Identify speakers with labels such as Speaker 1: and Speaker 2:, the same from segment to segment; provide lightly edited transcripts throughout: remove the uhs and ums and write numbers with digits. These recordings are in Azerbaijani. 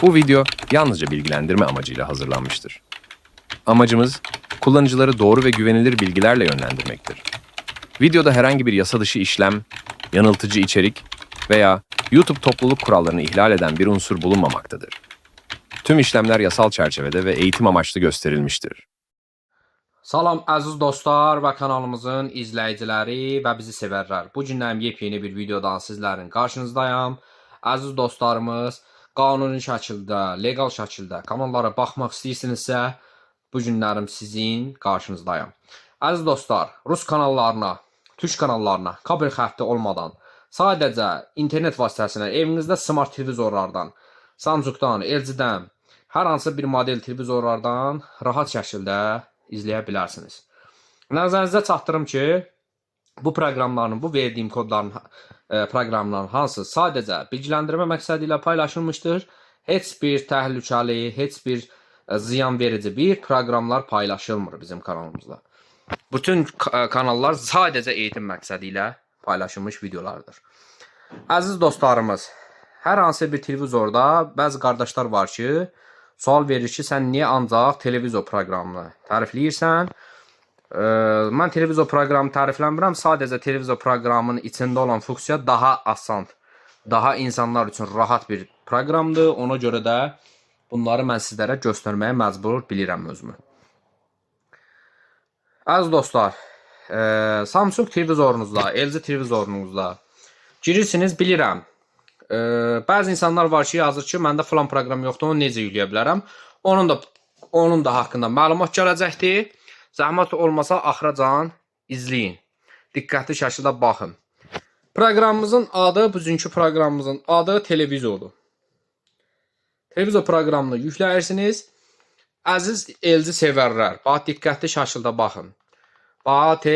Speaker 1: Bu video yalnızca bilgilendirme amacıyla hazırlanmıştır. Amacımız kullanıcıları doğru ve güvenilir bilgilerle yönlendirmektir. Videoda herhangi bir yasa dışı işlem, yanıltıcı içerik veya YouTube topluluk kurallarını ihlal eden bir unsur bulunmamaktadır. Tüm işlemler yasal çerçevede ve eğitim amaçlı gösterilmiştir.
Speaker 2: Salam əziz dostlar və kanalımızın izləyiciləri və bizi sevərlər. Bu gündən yepyeni bir videodan sizlərin qarşınızdayam. Əziz dostlarımız, qanuni şəkildə, legal şəkildə kanallara baxmaq istəyirsinizsə, bu günlərim sizin qarşınızdayam. Əziz dostlar, rus kanallarına, türk kanallarına kabel xətti olmadan, sadəcə internet vasitəsilə evinizdə smart televizorlardan, Samsungdan, LG-dən, hər hansı bir model televizorlardan rahat şəkildə izləyə bilərsiniz. Nəzərinizə çatdırım ki, bu proqramların, bu verdiyim kodların, proqramların hansı sadəcə bilgiləndirmə məqsədi ilə paylaşılmışdır. Heç bir təhlükəli, heç bir ziyan verici bir proqramlar paylaşılmır bizim kanalımızda. Bütün kanallar sadəcə eğitim məqsədi ilə paylaşılmış videolardır. Əziz dostlarımız, hər hansı bir televizorda bəzi qardaşlar var ki, sual verir ki, sən niyə ancaq televizor proqramını tərifləyirsən? Mən televizor proqramı tərifləmirəm. Sadəcə televizor proqramının içində olan funksiya daha asan, daha insanlar üçün rahat bir proqramdır. Ona görə də bunları mən sizlərə göstərməyə məcbur bilirəm özümü. Əziz dostlar, Samsung televizorunuzda, LG televizorunuzda girirsiniz, bilirəm. Bəzi insanlar var ki, yazır ki, məndə filan proqram yoxdur, onu necə yükləyə bilərəm? Onun da haqqında məlumat gələcəkdir. Zəhmət olmasa axıracan izləyin. Diqqətli şəkildə baxın. Proqramımızın adı, bugünkü proqramımızın adı televizordur. Televizor proqramını yükləyirsiniz. Əziz LG sevərlər, bax diqqətli şəkildə baxın. Bax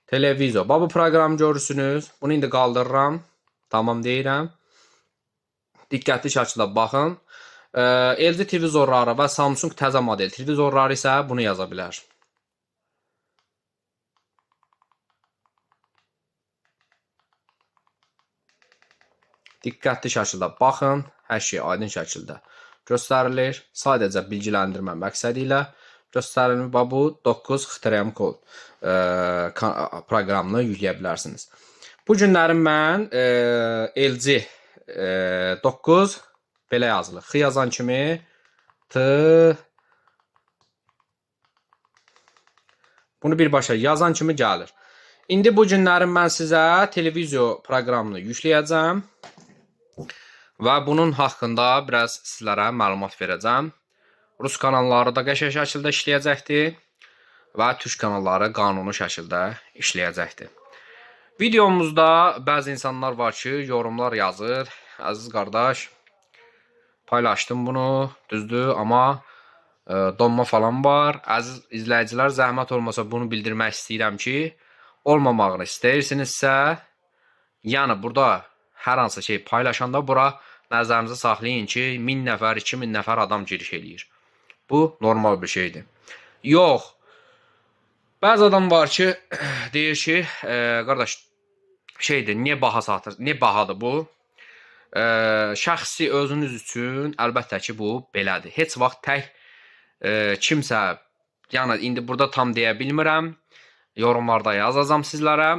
Speaker 2: televizor. Bax bu proqramı görürsünüz. Bunu indi qaldırıram. Tamam deyirəm. Diqqətli şəkildə baxın. LG televizorları və Samsung təzə model televizorları isə bunu yaza bilər. Diqqətli şəkildə baxın. Hər şey aydın şəkildə göstərilir. Sadəcə bilgiləndirmə məqsədi ilə göstərilir. Bax bu 9 XTRM kod proqramını yükləyə bilərsiniz. Bu günlərim mən LG 9 belə yazılır. X yazan kimi T bunu birbaşa yazan kimi gəlir. İndi bu günlərim mən sizə televizor proqramını yükləyəcəm və bunun haqqında biraz sizlərə məlumat verəcəm. Rus kanalları da qəşəng şəkildə işləyəcəkdir və türk kanalları qanuni şəkildə işləyəcəkdir. Videomuzda bəzi insanlar var ki, yorumlar yazır. Əziz qardaş, paylaşdım bunu, düzdür, amma donma falan var. Əziz izləyicilər, zəhmət olmasa bunu bildirmək istəyirəm ki, olmamağını istəyirsinizsə, yəni burada hər hansı şey paylaşanda bura nəzərinizə saxlayın ki, 1000 nəfər, 2000 nəfər adam giriş eləyir. Bu normal bir şeydir. Yox. Bəzi adam var ki, deyir ki, qardaş, şeydir, niyə baha satır? Niyə bahadır bu? Şəxsi özünüz üçün əlbəttə ki, bu belədir. Heç vaxt tək kimsə, yəni indi burada tam deyə bilmirəm. Yorumlarda yazacağam sizlərə.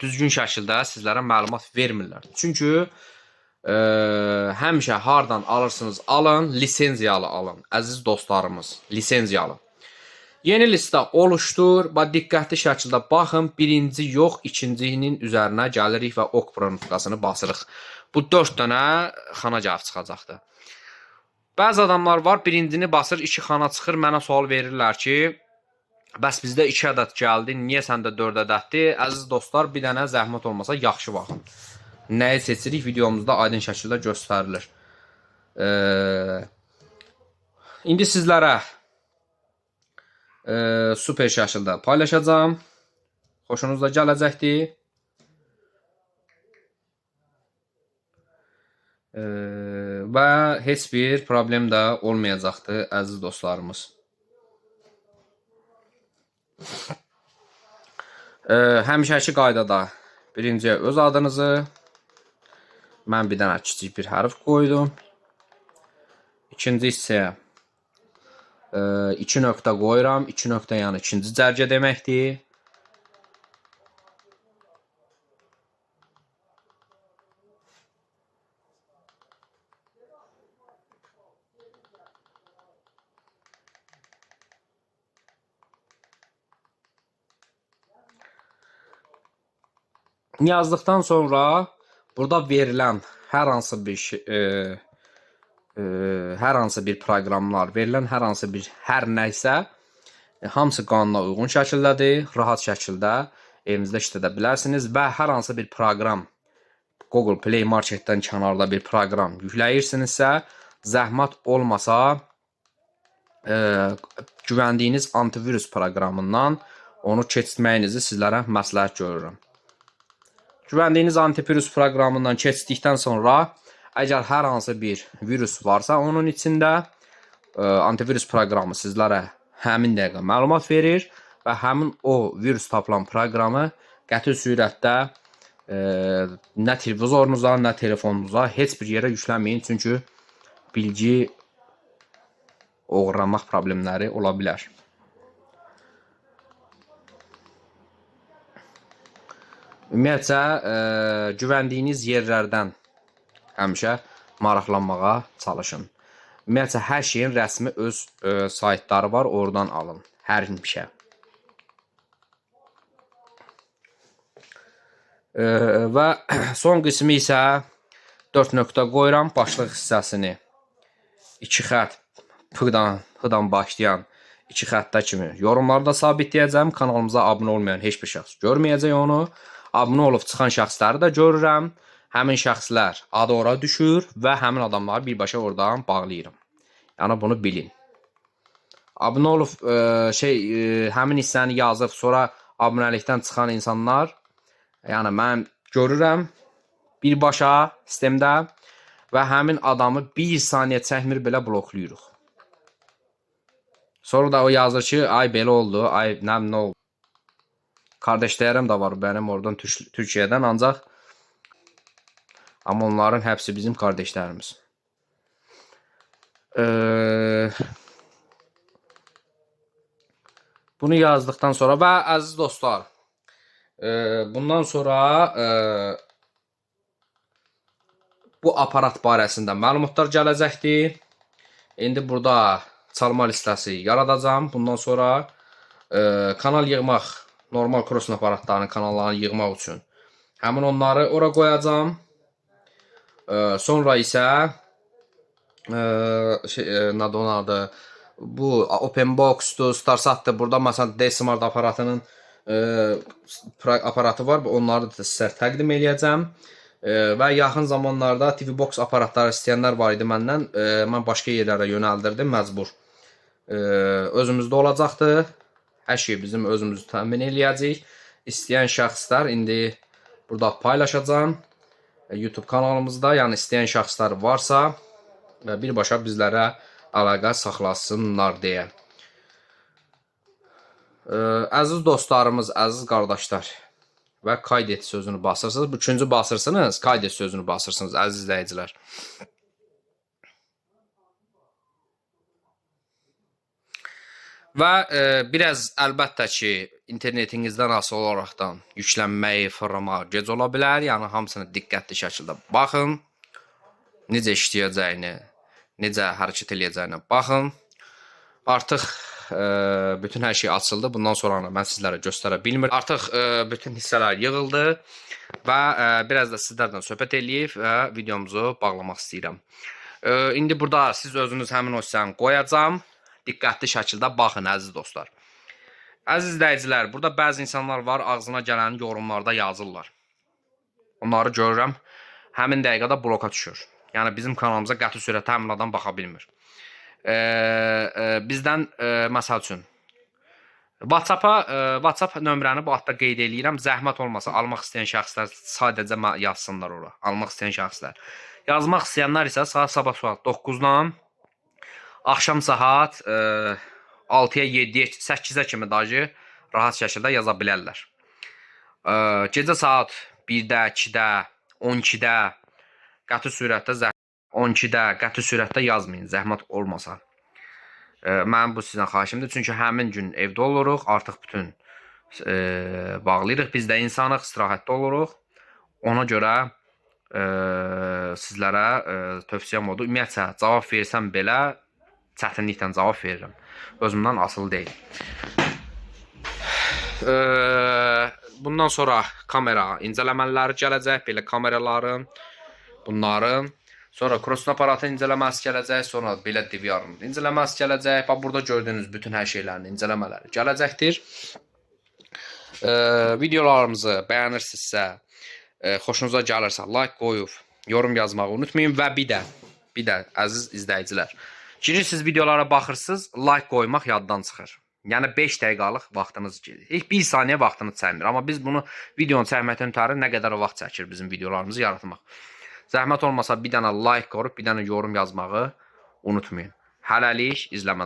Speaker 2: Düzgün şəkildə sizlərə məlumat vermirlər. Çünki həmişə hardan alırsınız alın, lisenziyalı alın. Əziz dostlarımız, lisenziyalı. Yeni listə oluşdur. Bax diqqətli şəkildə baxın. Birinci yox, ikincinin üzərinə gəlirik və ok knopkasını basırıq. Bu 4 dənə xana gəlib çıxacaqdır. Bəzi adamlar var, birincini basır, 2 xana çıxır. Mənə sual verirlər ki, bəs bizdə 2 ədəd gəldi, niyə səndə 4 ədəddir? Əziz dostlar, bir dənə zəhmət olmasa yaxşı baxın. Nəyi seçirik videomuzda aydın şəkildə göstərilir. İndi sizlərə super şəkildə paylaşacağam. Xoşunuza da gələcəkdir. Və heç bir problem də olmayacaqdır əziz dostlarımız. Həmişəki qaydada birinciyə öz adınızı, Mən bir dənə kiçik bir hərf qoydum. İkinci hissəyə 2 nöqtə qoyuram. 2 nöqtə yəni ikinci cərgə deməkdir. Yazdıqdan sonra burada verilən hər hansı bir şey, hər hansı bir proqramlar, verilən hər hansı bir hər nə isə hamısı qanuna uyğun şəkildədir. Rahat şəkildə evinizdə işlədə bilərsiniz və hər hansı bir proqram Google Play Marketdən kənarda bir proqram yükləyirsinizsə, zəhmət olmasa güvəndiyiniz antivirus proqramından onu keçirməyinizi sizlərə məsləhət görürəm. Güvəndiyiniz antivirus proqramından keçdikdən sonra əgər hər hansı bir virus varsa onun içində antivirus proqramı sizlərə həmin dəqiqə məlumat verir və həmin o virus tapılan proqramı qəti sürətdə nə televizorunuza, nə telefonunuza heç bir yerə yükləməyin, çünki bilgi oğurlanmaq problemləri ola bilər. Ümumiyyətcə, güvəndiyiniz yerlərdən həmişə maraqlanmağa çalışın. Ümumiyyətcə, hər şeyin rəsmi öz saytları var, oradan alın. Hər bir şey. Və son qismi isə 4 nöqtə qoyuram. Başlıq hissəsini 2 xətt P-dan başlayan 2 xəttə kimi yorumlarda sabitləyəcəm. Kanalımıza abunə olmayan heç bir şəxs görməyəcək onu. Abunə olub çıxan şəxsləri də görürəm. Həmin şəxslər adı ora düşür və həmin adamları birbaşa oradan bağlayıram. Yəni bunu bilin. Abunə olub həmin hissəni yazıb sonra abunəlikdən çıxan insanlar, yəni mən görürəm birbaşa sistemdə və həmin adamı bir saniyə çəkmir belə bloklayırıq. Sonra da o yazır ki, ay belə oldu, ay nə bilim nə oldu. Kardeşlərim də var mənim oradan Türkiyədən, ancaq amma onların hepsi bizim kardeşlərimiz. Bunu yazdıqdan sonra və əziz dostlar, bundan sonra bu aparat barəsində məlumatlar gələcəkdir. İndi burada çalma listəsi yaradacağam. Bundan sonra kanal yığmaq, normal Krosun aparatlarının kanallarını yığmaq üçün həmin onları ora qoyacağam. Sonra isə nədir onun adı? Bu Openbox'dur, StarSat'dır. Burada məsələn D-Smart aparatının aparatı var. Onları da sizə təqdim eləyəcəm. Və yaxın zamanlarda TV Box aparatları istəyənlər var idi məndən. Mən başqa yerlərə yönəldirdim, məcbur. Özümüzdə olacaqdı. Hər şeyi bizim özümüz təmin eləyəcəyik. İstəyən şəxslər indi burada paylaşacağam. YouTube kanalımızda, yəni istəyən şəxslər varsa birbaşa bizlərə əlaqə saxlasınlar deyə. Əziz dostlarımız, əziz qardaşlar və kaydet sözünü basırsınız. Bu üçüncü basırsınız, kaydet sözünü basırsınız əziz izləyicilər. Və biraz əlbəttə ki, internetinizdən asılı olaraqdan yüklənməyi, fırlamağı gec ola bilər. Yəni hamısını diqqətli şəkildə baxın. Necə işləyəcəyini, necə hərəkət eləyəcəyinə baxın. Artıq bütün hər şey açıldı. Bundan sonra mən sizlərə göstərə bilmirəm. Artıq bütün hissələr yığıldı və biraz da sizlərlə söhbət eləyib və videomuzu bağlamaq istəyirəm. İndi burada siz özünüz həmin o hissəni qoyacağam. Diqqətli şəkildə baxın əziz dostlar. Əziz izləyicilər, burada bəzi insanlar var, ağzına gələni yorumlarda yazırlar. Onları görürəm, həmin dəqiqədə bloka düşür. Yəni bizim kanalımıza qəti sürətdə həmin adam baxa bilmir. Bizdən məsəl üçün WhatsApp nömrəni bu adda qeyd eləyirəm. Zəhmət olmasa almaq istəyən şəxslər sadəcə yazsınlar ora. Almaq istəyən şəxslər. Yazmaq istəyənlər isə saat sabah saat 9-dan axşam saat 6-ya, 7-yə, 8-ə kimi dahi rahat şəkildə yaza bilərlər. Gecə saat 1-də, 2-də, 12-də Qəti sürətdə 12-də qəti sürətdə yazmayın, zəhmət olmasa. Mənim bu sizdən xahişimdir. Çünki həmin gün evdə oluruq, artıq bütün bağlayırıq. Biz də insanıq, istirahətdə oluruq. Ona görə sizlərə tövsiyəm odur. Ümumiyyətcə cavab versəm belə çətinliklə cavab verirəm. Özümdən asılı deyil. Bundan sonra kamera incələmələri gələcək, belə kameraların, bunların. Sonra krosun aparatı incələməsi gələcək, sonra belə DVR-ın incələməsi gələcək. Bax burada gördüyünüz bütün hər şeylərin incələmələri gələcəkdir. Videolarımızı bəyənirsinizsə, xoşunuza gəlirsə like qoyub yorum yazmağı unutmayın və bir də əziz izləyicilər, girirsiniz videolara baxırsınız, like qoymaq yaddan çıxır. Yəni 5 dəqiqəlik vaxtınız gedir. Heç 1 saniyə vaxtınız çəkmir. Amma biz bunu videonu çəkməkdən ötəri nə qədər vaxt çəkir bizim videolarımızı yaratmaq. Zəhmət olmasa bir dənə like qoyub, bir dənə yorum yazmağı unutmayın. Hələlik izləmədə.